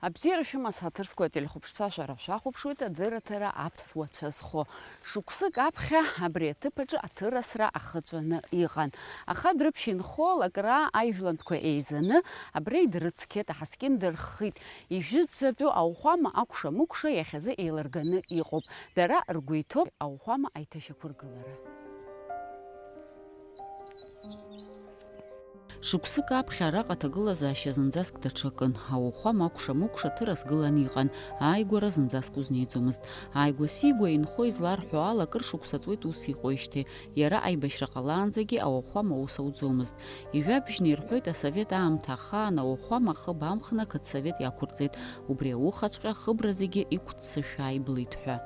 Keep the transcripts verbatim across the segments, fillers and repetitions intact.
Абзиара шәымаз, ҳаҭыр зқәу ателехәаԥшцәа, шәара шәахәаԥшуеит адырраҭара Аԥсуа цәа зхо. Шықәсык аԥхьа абри аҭыԥ аҿы аҭырасра ахыҵәаны иҟан. Аха Дәрыԥшь инхо Лакраа аижәлантәқәа еизаны абра идырыцқьеит, аҳаскьын дырххит. Ижәытәӡатәу ауахәама акәша-мыкәша иахьазы еилырганы иҟоуп. Дара ргәы иҭоуп ауахәама аиҭашьақәыргылара. Шықәсык аԥхьа араҟа аҭагылазаашьа зынӡаск даҽакын. Ауахәама акәша-мыкәша ҭырас гылан иҟан, ааигәара зынӡаск узнеиӡомызт. Ааигәа-сигәа инхо изларҳәо ала, акыр шықәса ҵуеит ус иҟоижьҭеи. Иара аибашьра ҟалаанӡагьы ауахәама аус ауӡомызт. Ижәабжьны ирҳәоит, асовет аамҭа ахаан ауахәама ахыб амхны ақыҭсовет иақәырҵеит. Убри аухаҵәҟьа ахыбра зегьы иқәццышәаа иблит ҳәа.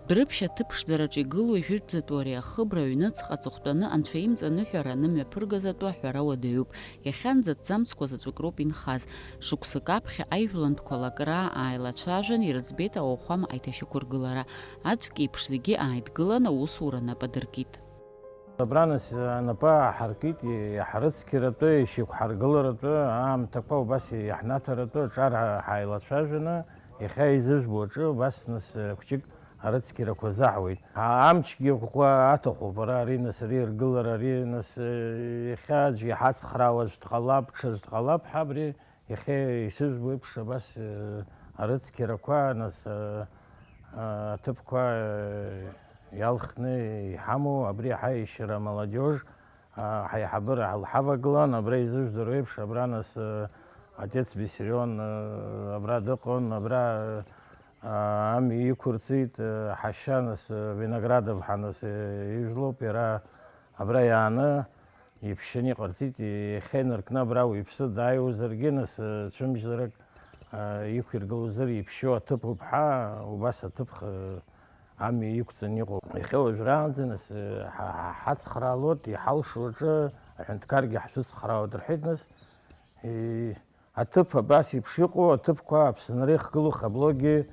Дәрыԥшь аҭыԥ ԥшӡараҿы игылоу ижәытәӡатәу ари ахыбра аҩныҵҟа аҵыхәтәаны анцәа имҵаныҳәараны мҩаԥыргаз атәы аҳәара уадаҩуп. Иахьанӡа ҭӡамцқәа заҵәык роуп инхаз. Шықәсык аԥхьа аижәлантәқәа Лакраа ааилацәажәан, ирыӡбеит ауахәама аиҭашьақәыргылара. Аӡәк еиԥш зегьы ааидгылан, аусура нап адыркит. Абра нас анапы ааҳаркит, иҳарыцқьаратәы, ишьақәҳаргыларатәы аамҭақәа убас иаҳнаҭаратәы аҿар ҳаилацәажәаны, иахьа изыжәбо аҿы убас нас хәҷык арыцқьарақәа заҳуеит. Амчгьы ӷәӷәа аҭахуп, ара, ари нас, ари аргылара, ари нас, иахьа аӡә иҳацхраауаз дҟалап, ҽаз дҟалап ҳәа абри Иахьа исыжәбо еиԥш, абас, э, арыцқьарақәа, нас, э, э, аҭыԥқәа, э, иалхны иҳамоу абри ҳаиашьара амолодежь, а, ҳаиҳабыра ҳалҳавагылан, абра изыжәдыруа еиԥш, абра, нас, э, отец Виссарион, э, абра дыҟан, абра, э, амҩа иқәырҵеит, э, ҳашьа, нас, э, Виноградов ҳәа, нас, э, ижәлоуп, иара абра иааны, Иԥшьаны иҟарҵеит, иахьа инаркны абра уаҩԥсы дааиуазаргьы, нас, цәымзарак, а, иқәиргылозар иԥшьоу аҭыԥ уԥҳа, убас аҭыԥ х-, амҩа иқәҵаны иҟоуп. Иахьа уажәраанӡа, нас, ҳа-, ҳа-, ҳацхраалоит, иҳалшо аҿы аҳәынҭқаргьы ҳшәыцхраауеит рҳәеит, нас, и-, Аҭыԥ абас еиԥш иҟоу аҭыԥқәа Аԥсынра ихгылоу хаблогьы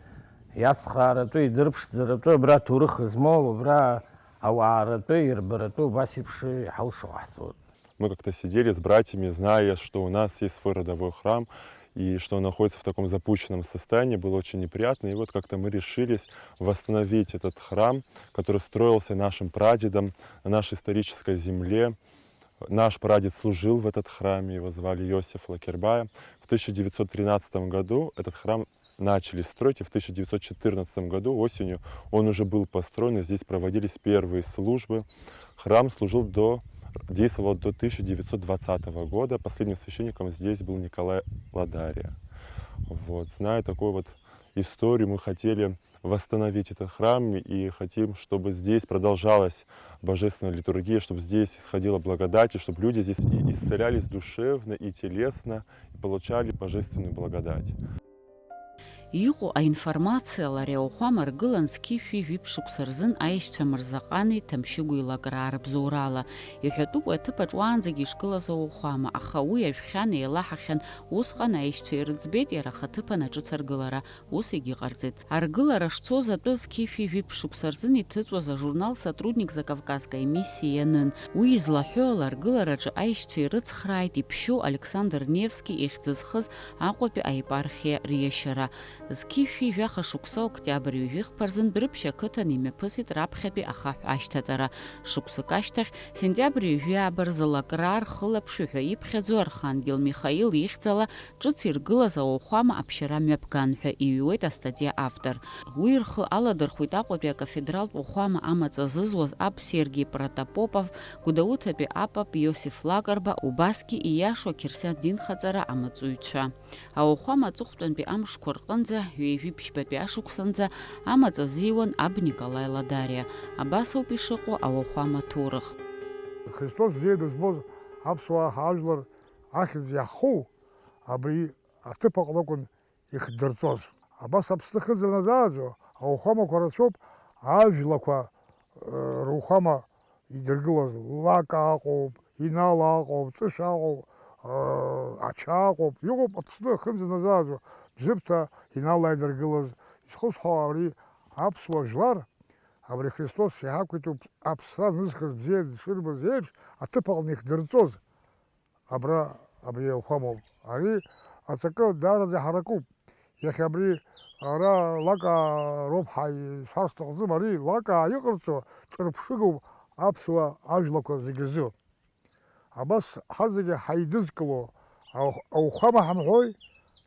иацхрааратәы, идырԥшӡаратәы, абра аҭоурых змоу, абра ауааратәы, ирбаратәы убас еиԥш иҳалшо ҟаҳҵоит. Мы как-то сидели с братьями, зная, что у нас есть свой родовой храм, и что он находится в таком запущенном состоянии, было очень неприятно. И вот как-то мы решились восстановить этот храм, который строился нашим прадедом на нашей исторической земле. Наш прадед служил в этот храме, его звали Иосиф Лакербая. В тысяча девятьсот тринадцатом году этот храм начали строить, и в тысяча девятьсот четырнадцатом году осенью он уже был построен, и здесь проводились первые службы. Храм служил до, действовал до тысяча девятьсот двадцатого года. Последним священником здесь был Николай Ладария. Вот, зная такую вот историю, мы хотели восстановить этот храм и хотим, чтобы здесь продолжалась божественная литургия, чтобы здесь исходила благодать, и чтобы люди здесь и исцелялись душевно, и телесно, и получали божественную благодать. Иҟоу аинформациала ари ауахәама аргылан зқьи жәшәи жәиԥшь шықәса рзын аишьцәа Мырзаҟани Ҭамшьыгәи Лакраа рыбзоурала. Иҳәатәуп уи аҭыԥаҿ уаанӡагьы ишгылаз ауахәама, аха уи ажәхьан, еилаҳахьан, усҟан аишьцәа ирыӡбеит иара ахаҭыԥан аҿыц аргылара. Ус егьыҟарҵеит. Аргылара шцоз атәы зқьи жәшәи жәиԥшь шықәса рзын иҭыҵуаз ажурнал Сотрудник Закавказской миссии ианын. Уи излаҳәо ала, аргылараҿы аишьцәа ирыцхрааит иԥшьоу Александр Невски ихьӡ зхыз Аҟәатәи аепархиа риашьара. Зқьи жәшәи жәаха шықәса октиабр ҩажәи хԥа рзын Дәрыԥшь ақыҭан имҩаԥысит раԥхьатәи ахаҳә ашьҭаҵара. Шықәсык ашьҭахь, сентиабр ҩажәи ааба рзы Лакраа рхылаԥшҩы ҳәа иԥхьаӡо Архангел Михаил ихьӡала ҿыц иргылаз ауахәама аԥшьара мҩаԥган ҳәа иҩуеит астатиа автор. Уи рхы аладырхәит Аҟәатәи акафедралтә уахәама амаҵ азызуаз аб Сергеи Протопопов, Гәдоуҭатәи апап Иосиф Лакрба, убасгьы ииашоу ақьырсиан динхаҵара амаҵуҩцәа. Ауахәама аҵыхәтәантәи амшқәа рҟынӡа, ҩажәи ԥшьбатәи ашықәсанӡа амаҵ азиуан аб Николаи Ладариа. Абас ауп ишыҟоу ауахәама аҭоурых. Христос бзиа дызбоз аԥсуаа ҳажәлар ахьӡ иаҳху абри аҭыԥ аҟны акәын ихдырҵоз. Абас Аԥсны ахьынӡаназааӡо ауахәамақәа рацәоуп, ажәлақәа, э, руахәама идыргылаз, Лака аҟоуп, Инала аҟоуп, Ҵышә аҟоуп, э, Ача аҟоуп, иҟоуп Аԥсны ахьынӡаназааӡо, Бзыԥҭа, Инала идыргылаз. Изхысҳәаауа, ари аԥсуа жәлар, абри Христос иҳақәиҭуп, аԥсра зызхыз бзиа дшырбаз еиԥш, аҭыԥ аҟны ихдырҵоз. Абра абри ауахәамоуп. Ари аҵакы даараӡа иҳаракуп. Иахьа абри ара Лакаа роуп ҳа-, ишҳәар сҭахӡам, ари Лакаа иҟарҵо ҿырԥшыгоуп аԥсуа ажәлақәа зегьы рзы. Абас ҳазегьы ҳаидызкыло аух-, ауахәама ҳамҳәои?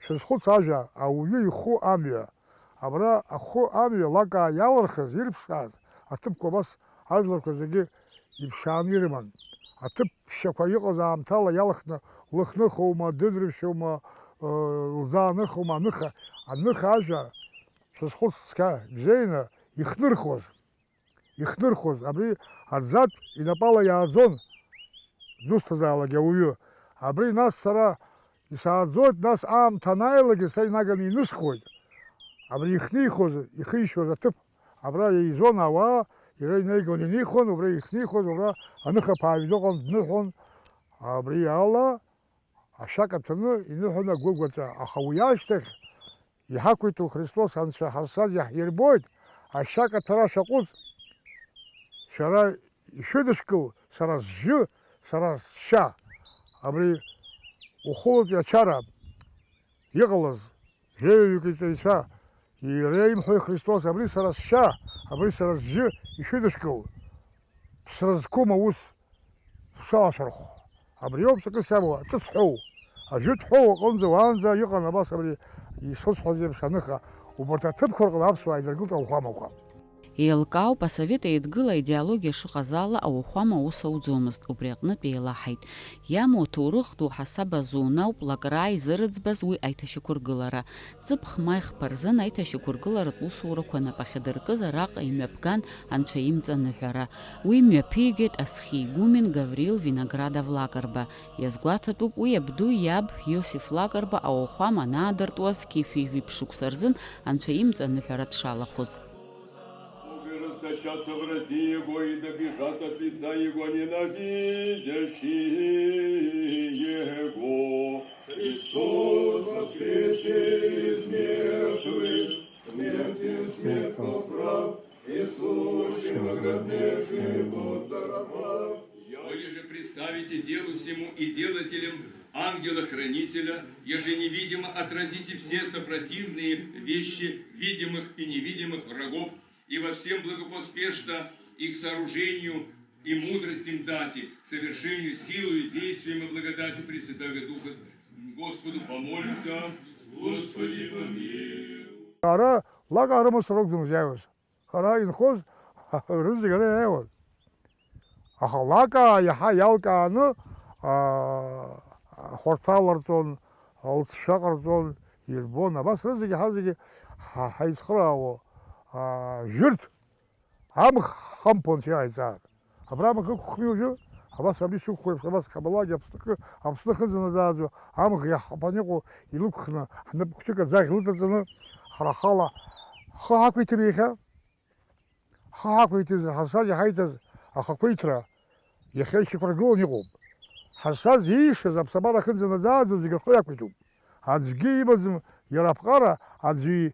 Шәазхәыц ажәа, ауаҩы ихәы амҩа. Абра ахәы амҩа Лакаа иалырхыз, ирԥшааз аҭыԥқәа абас ажәларқәа зегьы иԥшааны ирыман. Аҭыԥ ԥшьақәа иҟаз аамҭала иалхны, лыхныхоума, дыдрыԥшьоума, ы, лӡааныхоума, аныха, аныха ажәа шәазхәыц цқьа, ибзеины ихнырхуаз, ихнырхуаз, абри аӡатә инапала иааӡон дызусҭазаалак ауаҩы. Абри нас сара исааӡоит, нас аамҭа анааилак, са инаганы инысхуеит. Абри ихнихуаз, ихишьуаз аҭыԥ, абра еизон ауаа, иара инеигон, инихуан, убра ихнихуаз, убра аныхаԥааҩ дыҟан, дныҳәон. Абри ала ашьа каҭәаны иныҳәон агәыгәаҵәа, аха уи ашьҭахь иҳақәиҭу Христос Анцәа ҳазшаз иаҳирбоит, ашьа каҭәара шәаҟәыҵ, шәара ишәыдышәкыл, сара сжьы, сара сшьа, абри ухәылатәи ачара иҟалаз, жәаҩаҩык иҵаҩцәа, иара имҳәои Христос, абри сара сшьа, абри сара сжьы, ишәыдышәкыл, ԥсра зқәым аус шәалашәырхә. Абри ауп ҵакыс иамоу, ҿыц ҳәоу. Ажәытә ҳәоу аҟынӡа уаанӡа иҟан абас абри ишысҳәаз еиԥш аныха, убарҭ аҭыԥқәа рҟны аԥсуаа идыргылт ауахәамақәа. Еилкаауп, асовет еидгыла аидеологиа шыҟаз ала ауахәама аус ауӡомызт, убри аҟнытә еилаҳаит. Иамоу аҭоурых ду ҳасаб азы унауп Лакраа изырыӡбаз уи аиҭашьақәыргылара. Ҵыԥх маи хԥа рзын аиҭашьақәыргыларатә усурақәа нап ахьадыркыз араҟа имҩаԥган Анцәа имҵаныҳәара. Уи мҩаԥигеит асхьа игумен Гаврил Виноградов Лакрба. Иазгәаҭатәуп уи абду иаб Иосиф Лакрба ауахәама анаадыртуаз зқьи жәшәи жәиԥшь шықәса рзын Анцәа имҵаныҳәара дшалахәыз. Боги расточатся врази его, и добежат от лица его ненавидящие его. Христос воскресе из мертвых, смертью смерть поправ, и служим ограднейший путь даровав. Коли же представите делу всему и делателям ангела-хранителя, еже невидимо отразите все сопротивные вещи видимых и невидимых врагов, и во всем благопоспешно их сооружению и мудрость им дате, к совершению силою, действием и благодатью Пресвятаго Духа Господу помолимся. Господи, помилуй. Ара Лакаа рымацара ракәӡамызт иааиуаз. Ара инхоз рызегь ара иааиуан. Аха Лакаа иаҳа иалкааны, аа, ахәарҭа ларҵон, алҵшәа ҟарҵон, ирбон. Абас рызегь ҳазегьы ҳа-, ҳаицхыраауа, аа, жәырҭ амх хамԥон иааиҵаар. Абра амх ықәхми уажәы? Абас абри шықәхеиԥш, абас Хабалагьы Аԥсныхы, Аԥсны ахьынӡанаӡааӡо амӷ иаҳҳәаны иҟоу илықәхны, ҳнап хәҷык аӡаӷь лыҵаҵаны, ҳара ҳхала ҳхы ҳақәиҭым иахьа. Ҳхы ҳақәиҭызар, ҳазшаз иҳаиҭаз ахақәиҭра иахьа ишьақәыргыланы иҟоуп. Ҳазшаз иишаз аԥсабара ахьынӡанаӡааӡо зегьы рхы иақәиҭуп. Аӡәгьы имаӡам иара аԥҟара, аӡәы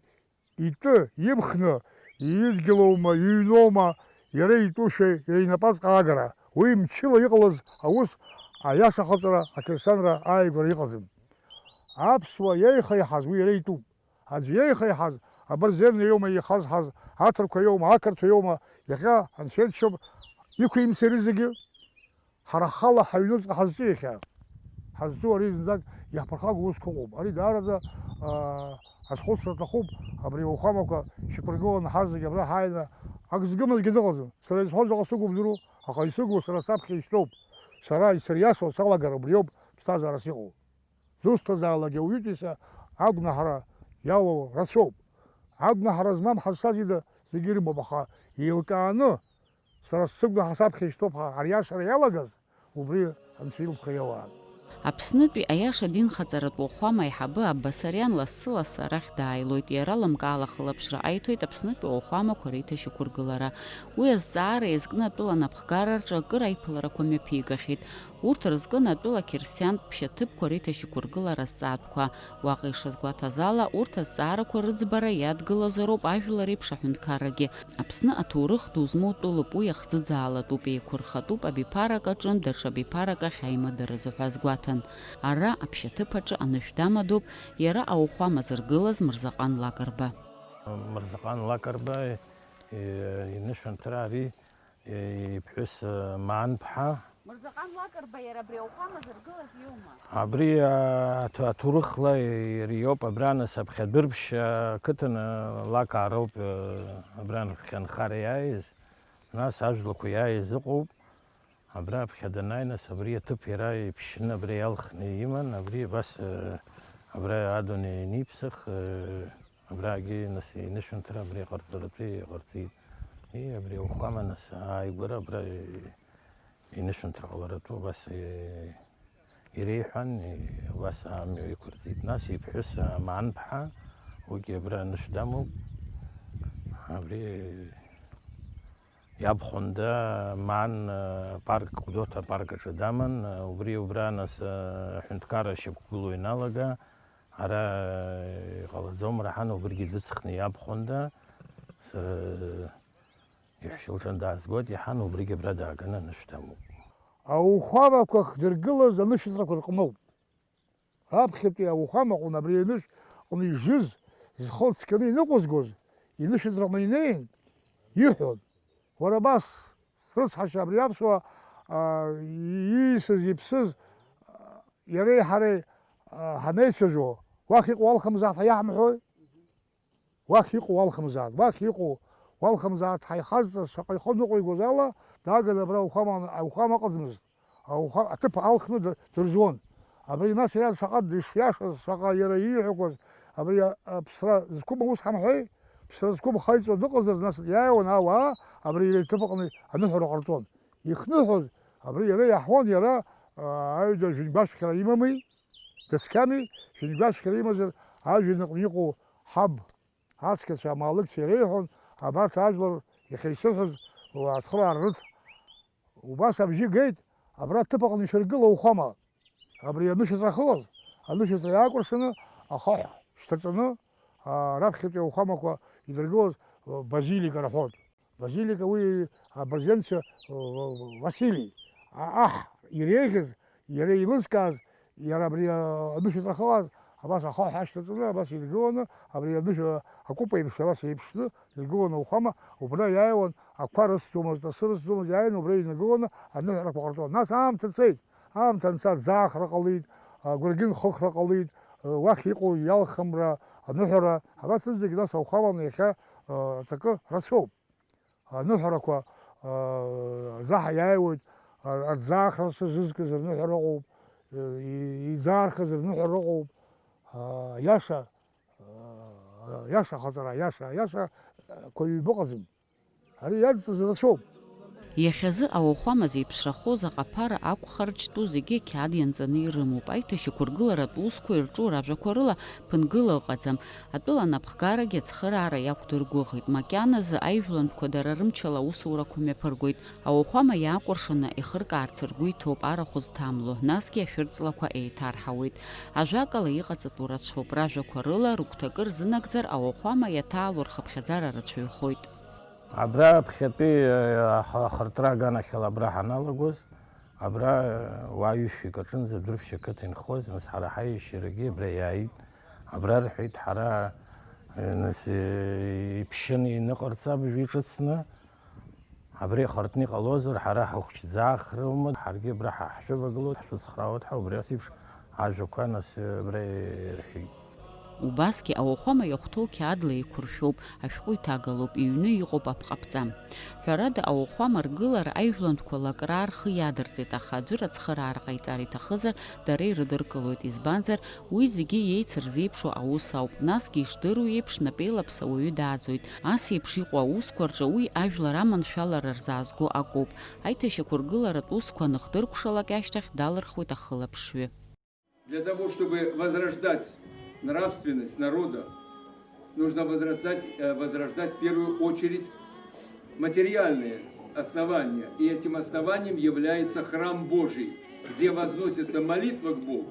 итәы, имхны, идгьылоума, иҩноума, иара итәушәа, иара инапаҵҟа аагара. Уи мчыла иҟалаз аус, аиашахаҵара, ақьырсианра ааигәара иҟаӡам. Аԥсуа иеихеиҳаз уи иара итәуп. Аӡә иеихеиҳаз, абырзенна иоума иеихазҳаз, аҭырқәа иоума, ақырҭуа иоума, иахьа анцәа иџьшьоуп, иқәимсыри зегьы? Ҳара ҳхала ҳаҩнуҵҟа ҳазҿу иахьа. Ҳазҿу ари зынӡак иаҳԥырхагоу усқәа ыҟоуп. Ари даараӡа, аа, азхәыцра аҭахуп, абри ауахәамақәа шьақәыргыланы ҳазегь абра ҳааины ак згымызгьы дыҟаӡам. Сара изҳәо заҟа сыгу бдыруоу, аха исыгу сара саԥхьа ишьҭоуп. Сара исыриашо салагар убриоуп ԥсҭазаарас иҟоу. Зусҭазаалак ауаҩытәыҩса агәнаҳара иалоу рацәоуп. Агәнаҳара змам ҳазшаз ида зегьы ирымоуп, аха еилкааны, сара сыгәнаҳа саԥхьа ишьҭоуп ҳәа ариашара иалагаз, убри Анцәа илԥха иауаан. Аԥснытәи аиаша динхаҵаратә уахәама аиҳабы Аббасариан лассы-лассы арахь дааилоит, иара лымкаала ахылаԥшра аиҭоит Аԥснытәи ауахәамақәа реиҭашьақәыргылара. Уи азҵаара иазкны атәыла анапхгара рҿы акыр аиԥыларақәа мҩаԥигахьеит. Урҭ рызкын атәыла қьырсиантә ԥшьаҭыԥқәа реиҭашьақәыргылара азҵаатәқәа. Уаҟа ишазгәаҭаз ала, урҭ азҵаарақәа рыӡбара иадгылазароуп ажәлар реиԥш аҳәынҭқаррагьы. Аԥсны аҭоурых ду змоу тәылоуп, уи ахӡыӡаалатәуп, еиқәырхатәуп, абиԥарак аҿынтә даҽа биԥарак ахь аимадара азы ҳәа азгәаҭан. Ара, аԥшьаҭыԥ аҿы анышә дамадоуп, иара ауахәама зыргылаз Мырзаҟан Лакрба. Мырзаҟан Лакрба, э, инышәынҭра ари, э, иԥҳәыс, э, Маанԥҳа. Мырзаҟан Лакрба иара абри ауахәама зыргылаз иоума? Абри, а, аҭ-, аҭоурыхла иара иоуп, абра нас аԥхьа Дәырԥшь, а, қыҭан, а, Лакаа роуп, а, абра рхьанхара иааиз, нас ажәлақәа иааиз ыҟоуп. Абра аԥхьа данааи, нас абри аҭыԥ иара иԥшьны абра иалхны иман, абри абас, а, абра адунеи аниԥсах, а, абрагьы, нас, инышәынҭра абра иҟарҵаратәы иҟарҵеит. И, абри ауахәама, нас, ааигәара абра, и, инышәынҭра ҟаларатәы убас, э, иреиҳәан, э, убас амҩа иқәырҵеит. Нас иԥҳәыс Аманԥҳа, уигьы абра анышә дамоуп. Абри иабхәында Маан, э, парк, Гәдоуҭа апарк аҿы даман. Убри убра нас, э, аҳәынҭқарра шьақәгылоу иналага, ара, э, иҟалаӡом раҳан, убригьы дыҵхны иабхәында. Сара, э, Иаҳәшьа лҿы даазгоит, иаҳан убригьы абра дааганы анышә дамоуп. Ауахәамақәа хдыргылаз анышәынҭрақәа рҟноуп. Раԥхьатәи ауахәамаҟны абри анышә ҟны ижыз, зхы цқьаны иныҟәызгоз, инышәынҭраҟны инеин, иҳәон, уара абас, срыцҳашьа абри аԥсуа, аа, иисыз, иԥсыз, иареи ҳареи, аа, ҳанеицәажәо, уахь иҟоу алхымзааит ҳәа иаҳмҳәои? Уахь иҟоу уалхымзааит, уахь иҟоу уалхымзааит, ҳаихазҵаз шаҟа ихы ныҟәигоз ала, дааганы абра ауахәама, ауахәама ыҟаӡамызт. Ауахәа-, аҭыԥ алхны д-, дырзуон. Абри нас иара шаҟа дышиашаз, шаҟа иара ииҳәақәаз, абри а-, аԥсра зқәым аус ҳамҳәеи? Ԥсра зқәым хаиҵо дыҟазар, нас иааиуан ауаа, абри иара иҭыԥ аҟны аныҳәара ҟарҵон. Ихныҳәоз, абри иара иаҳуан, иара, аа, аҩада жәҩангәашәқьара имами? Дыцқьами, жәҩангәашәқьара имазар, ажәҩан аҟны иҟоу ҳаб, ацқьацәа, амаалықьцәа иреиҳәон, абарҭ ажәлар иахьа исыҳәоз, уа, ацхыраара рыҭ. Убас абжьы геит, абра аҭыԥ аҟны ишәыргыла ауахәама. Абри анышәынҭра ахылаз, анышәынҭра иаакәыршаны, ахаҳә шьҭаҵаны, а, раԥхьатәи ауахәамақәа идыргылоз, а, базилика рҳәоит. Базилика уи абырзенцәа, Васили, а-, аҳ иреиӷьыз, иара еилызкааз, иара абри, а, анышәынҭра ахылааз, абас ахаҳә ашьҭаҵаны, абас иргыланы, абри анышә, а, акәыпа еиԥш, абас еиԥшны иргыланы ауахәама, убра иааиуан, ақәа рыцӡомызт, асы рыцӡомызт, иааины убра инагыланы аныҳәарақәа ҟарҵон. Нас аамҭа цеит, аамҭа анца аӡаахра ҟалеит, агәыргьын хыхра ҟалеит, уахь иҟоу иалхымра, аныҳәара, абас зегь нас ауахәаманы иахьа, а, аҵакы рацәоуп. Аныҳәарақәа, аа, заҳа иааиуеит, а-, аӡаахра зызкыз рныҳәара ыҟоуп, и-, иӡаахаз рныҳәара ыҟоуп, аа, иаша, аа, иаша ахаҵара, иаша, иашақәа ҩба ыҟаӡам. Ари иадҵыз рацәоуп. Иахьазы ауахәама зеиԥшрахоз аҟаԥара акәхарџьтәу зегьы ақьаад ианҵаны ирымоуп. Аиҭашьақәыргыларатә усқәа ирҿу ражәақәа рыла ԥынгыла ыҟаӡам. Атәыла анапхгарагьы ацхыраара иақәдыргәыӷит, макьаназы аижәлантәқәа дара рымчала аусурақәа мҩаԥыргоит. Ауахәама иаакәыршаны ихыркаарц ргәы иҭоуп арахә зҭамло, насгьы ашәырҵлақәа еиҭарҳауеит. Ажәакала, иҟаҵатәу рацәоуп, ражәақәа рыла рыгәҭакы рзынагӡар, ауахәама иаҭаало рхыԥхьаӡара рацәаҩхоит. Абра ԥхьатәи, э, аха-, ахыртра аганахьала абра ҳаналагоз, абра, э, уаа ҩышәҩык аҿынӡа Дәырԥшь ақыҭа инхоз, нас ҳара ҳаиашьарагьы абра иааит. Абра рҳәеит, ҳара, э, нас, э, иԥшьаны иныҟарҵап иҿыцны, абра ихыртны иҟалозар, ҳара ҳахәҷӡаахроума, ҳаргьы абра ҳа-, ҳшәывагылоит, ҳшәыцхраауеит ҳәа, убри ас еиԥш ажәақәа, нас, э, абра ирҳәеит. Убасгьы ауахәама иахәҭоу қьаадла еиқәыршәоуп, ашәҟәы иҭагалоуп, иҩны иҟоуп апҟаԥҵа. Ҳәарада, ауахәама ргылара аижәлантәқәа лакраа рхы иадырҵеит, аха аӡәыр ацхыраара ҟаиҵар иҭахызар, дара ирыдыркылоит, избанзар, уи зегьы иеицырзеиԥшу аус ауп, насгьы ишдыру еиԥш, напеилаԥса уаҩы дааӡоит. Ас еиԥш иҟоу аусқәа рҿы уи ажәлар аманшәалара рзаазго акоуп. Аиҭашьақәыргыларатә усқәа аныхдыркәшалак ашьҭахь далырхуеит ахылаԥшҩы. Для того, чтобы возрождать нравственность народа, нужно возрождать, э, возрождать в первую очередь материальные основание. И этим основанием является храм Божий, где возносится молитва к Богу,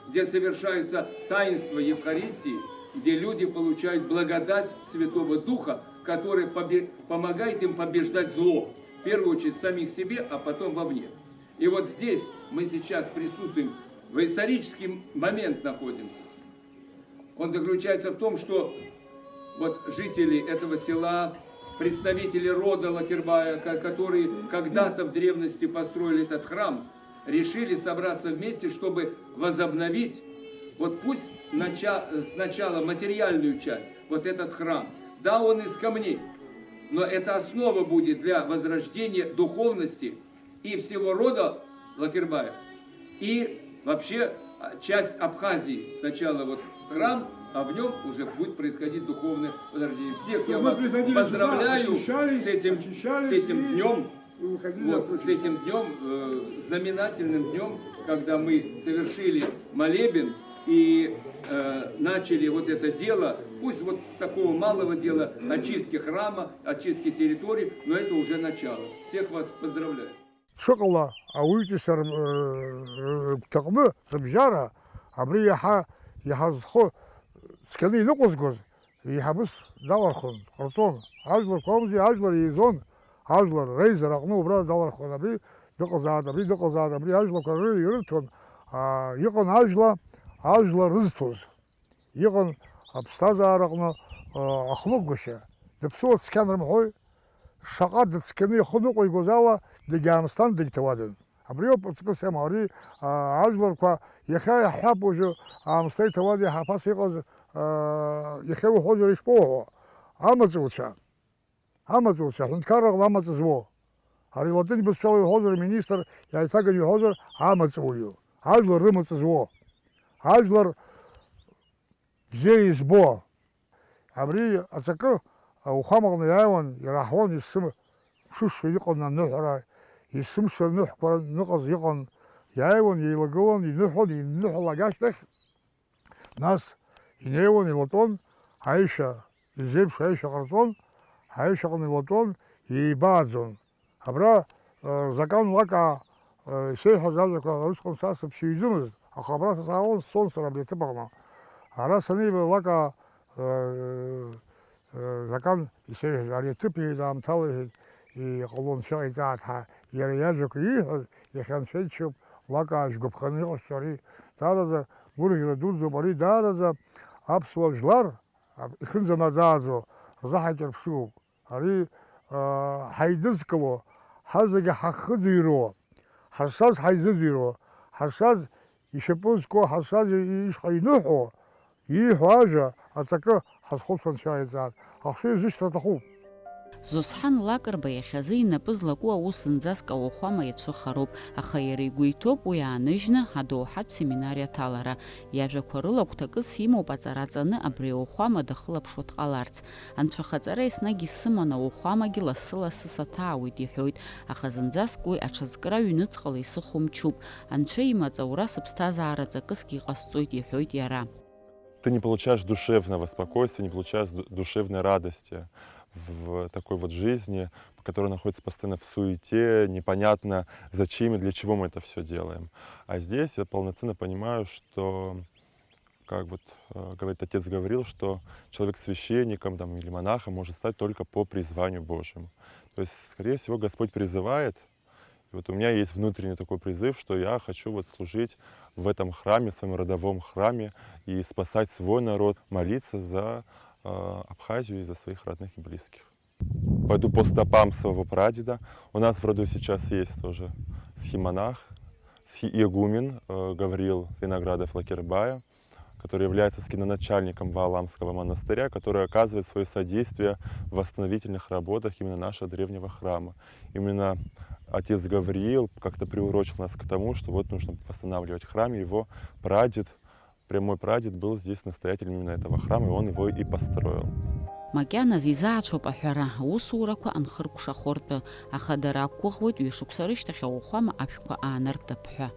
где совершаются таинства Евхаристии, где люди получают благодать Святого Духа, который побе- помогает им побеждать зло, в первую очередь самих себе, а потом вовне. И вот здесь мы сейчас присутствуем, в исторический момент находимся. Он заключается в том, что вот жители этого села, представители рода Лакербая, ко- которые когда-то в древности построили этот храм, решили собраться вместе, чтобы возобновить, вот пусть нача- сначала материальную часть, вот этот храм. Да, он из камней, но это основа будет для возрождения духовности и всего рода Лакербаев, и вообще а, часть Абхазии. Сначала вот храм, а в нем уже будет происходить духовное возрождение. Всех я Мы вас приходили сюда, поздравляю очищались, с этим, очищались с этим и днем. И выходили Вот, на с этим днем, э, знаменательным днем, когда мы совершили молебен и э, начали вот это дело, пусть вот с такого малого дела очистки храма, очистки территории, но это уже начало. Всех вас поздравляю. Ҽыҟала ауаҩытәыҩса р-, р-, рыгәҭакны рыбжьара абри иаҳа, иаҳа зхы цқьаны иныҟәызгоз еиҳабыс далархон, дҟарҵон. Ажәларқәа акәымзи, ажәлар еизон, ажәлар реизара аҟны убра далархон. Абри дыҟазааит, абри дыҟазааит, абри ажәлақәа ры-, ирырҭон, аа, иҟан ажәла, ажәла рызҭоз. Иҟан аԥсҭазаараҟны, а, ахныҟәгашьа. Дыԥсуа цқьан рымҳәои? Шаҟа дыцқьаны ихы ныҟәигоз ала, дагьаамсҭан, дагьҭауадан. Абриоуп аҵкыс иамоу. Ари, а, ажәларқәа иахьа иаҳҳәап уажәы аамсҭеи ҭауади ҳаԥас иҟаз, а, иахьа иуҳәозар ишԥоуҳәо? Амаҵуцәа. Амаҵуцәа, аҳәынҭқарраҟны амаҵ зуо. Ари латын бызшәала иуҳәозар, аминистр иааиҭаганы иуҳәозар, амаҵуҩы. Ажәлар рымаҵ зуо. Ажәлар бзиа избо. Абри аҵакы ауахәамаҟны иааиуан, ираҳауан, есымша иҟан аныҳәара, есымша аныҳәқәа ныҟаз иҟан, иааиуан, еилагылан, иныҳәон, иныҳәалак ашьҭахь, нас инеиуан, илатәон, аишәа, изеиԥшу аишәа ҟарҵон, аишәаҟны илатәон, еибааӡон. Абра, э, Закан Лакаа, э, исеиҳәаз ажәақәа усҟан са сыԥсыҩӡамызт, аха абра саауан, сцон сара абри аҭыԥ аҟны. Ара саниба Лакаа, э, э, Закан исеиҳәаз, ари аҭыԥ еидаамҭала иҳәеит, иҟалон, шәыҟаиҵааит ҳәа, иара иажәақәа ииҳәаз, иахьа анцәа иџьшьоуп, Лакаа шәгәаԥханы иҟашәҵо ари даараӡа гәырӷьара дуӡӡоуп, ари даараӡа аԥсуа жәлар, а, ихынӡанаӡааӡо рзаҳаҷыр ԥшыгоуп. Ари, а, ҳаидызкыло, ҳазегьы ҳахыӡырҩуа, ҳазшаз ҳаизыӡырҩуа, ҳазшаз ишьапы зқәу, ҳазшаз ишҟа иныҳәо, ииҳәо ажәа аҵакы ҳазхәыцуа Анцәа иаҵааит. Ахшыҩ зышьҭра аҭахуп. Зосҳан Лакрба иахьазы инапы злаку аус зынӡаск ауахәама иацәыхароуп, аха иара игәы иҭоуп уи ааныжьны адоуҳатә семинар иаҭалара. Иажәақәа рыла гәҭакыс имоуп аҵара ҵаны абри ауахәама дахылаԥшуа дҟаларц. Анцәахаҵара еснагь исыман, ауахәамагьы лассы-лассы саҭаауеит, иҳәоит, аха зынӡаск уи аҽазкра ҩныҵҟала исыхәо мчуп. Анцәа имаҵ аура сыԥсҭазаара ҵакысгьы иҟасҵоит, иҳәоит иара. Ты не получаешь душевного спокойствия, не получаешь ду- душевной радости в такой вот жизни, которая находится постоянно в суете, непонятно, зачем и для чего мы это все делаем. А здесь я полноценно понимаю, что, как вот э, говорит отец Гавриил, что человек священником там, или монахом может стать только по призванию Божьему. То есть, скорее всего, Господь призывает, и вот у меня есть внутренний такой призыв, что я хочу вот служить в этом храме, в своем родовом храме, и спасать свой народ, молиться за э, Абхазию и за своих родных и близких. Пойду по стопам своего прадеда. У нас в роду сейчас есть тоже схимонах, схи- игумен э, Гавриил Виноградов Лакербая, который является скиноначальником Вааламского монастыря, который оказывает свое содействие в восстановительных работах именно нашего древнего храма. Именно отец Гавриил как-то приурочил нас к тому, что вот нужно восстанавливать храм, и его прадед, прямой прадед, был здесь настоятелем именно этого храма, и он его и построил. Макьаназ изаацәоуп аҳәара, аусурақәа анхыркәшахо ртәы, аха дара ақәгәыӷуеит ҩышықәса рышьҭахь ауахәама ашәқәа аанартып ҳәа.